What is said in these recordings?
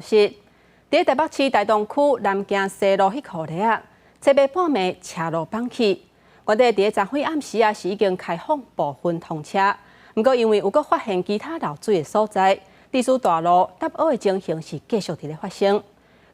是，佇台北市大同區南京西路彼箍咧仔，七暝半暝車路崩去。原底佇昨昏暗時啊，是已經開放部分通車，毋過因為有閣發現其他漏水的所在，致使大路塌凹的情形是繼續佇咧發生。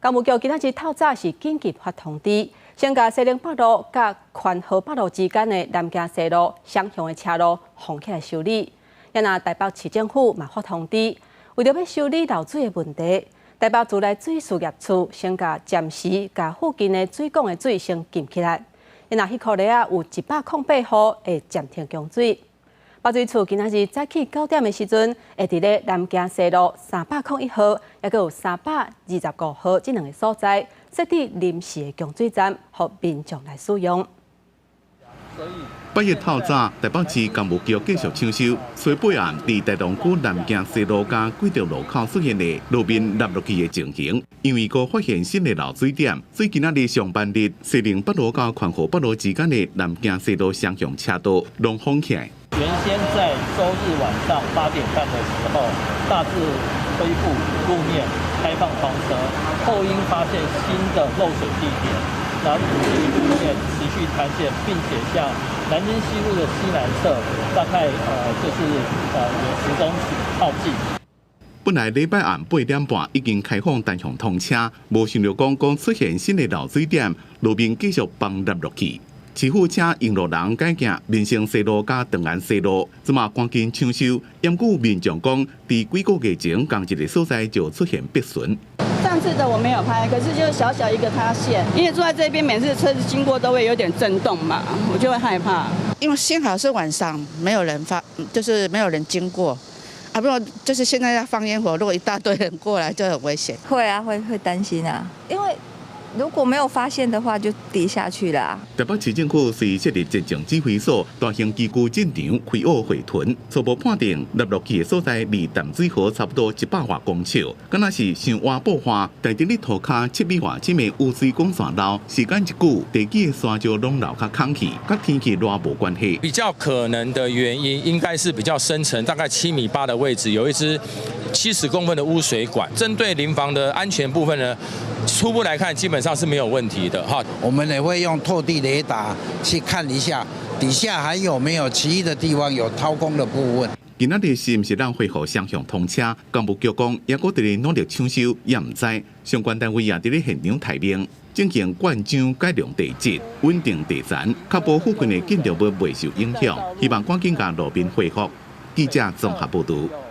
工務局今仔日透早是緊急發通知，先共西寧北路佮寬和北路之間的南京西路雙向的車路封起來修理。也若台北市政府嘛發通知，為著欲修理漏水的問題，台北自來水事業處先共暫時共附近的水管的水先禁起來。也若彼箍咧仔有108號會暫停供水。北水處今仔日早起9點的時陣，會佇咧南京西路301號，抑閣有325號這兩个所在設置臨時的供水站，予民眾來使用。拜一透早，台北市工務局繼續搶修，西八暗佇大同區南京西路佮貴德路口出現的路面凹落去的情形，因為閣發現新的漏水點，所以今仔日上班日，西寧北路佮寬和北路之間的南京西路雙向車道攏封起來。原先在週日晚上8點半的時候，大致恢復路面開放通車，後因發現新的漏水地點，那路面持續坍陷，並且向南京西路的西南側，大概就是有10公尺靠近。本來禮拜暗8點半已經開放單向通車，無想著講閣出現新的漏水點，路面繼續崩凹落去。市府請用路人改行民生西路佮長安西路，這馬趕緊搶修。毋過民眾講，佇幾個月前仝一个所在就出現破損。上次的我沒有拍，可是就小小一個塌陷，因為住在這邊，每次車子經過都會有點震動嘛，我就會害怕。因為幸好是晚上，沒有人發，就是沒有人經過，啊，不過就是現在要放煙火，如果一大堆人過來就很危險。會啊，會擔心啊，因為如果沒有發現的話，就跌下去了。台北市政府隨設立戰情指揮所，大型機具進場開挖回屯，初步判定凹落去的所在離淡水河差不多100外公尺，敢若是傷倚布花，但佇咧塗跤7米外深的污水管線漏，時間一久，地基的沙石攏流較空去，佮天氣熱無關係。比較可能的原因，應該是比較深層，大概7米8的位置，有一支70公分的污水管。針對鄰房的安全部分呢，初步來看，基本上是沒有問題的哈。我們也會用透地雷達去看一下，底下還有沒有其餘的地方有掏空的部分。今仔日是毋是會當恢復雙向通車？工務局講，猶閣佇咧努力搶修，也毋知相關單位也佇咧現場待命，進行灌漿改良地質、穩定地層，確保附近的建築物袂受影響。希望趕緊共路面恢復。記者綜合報導。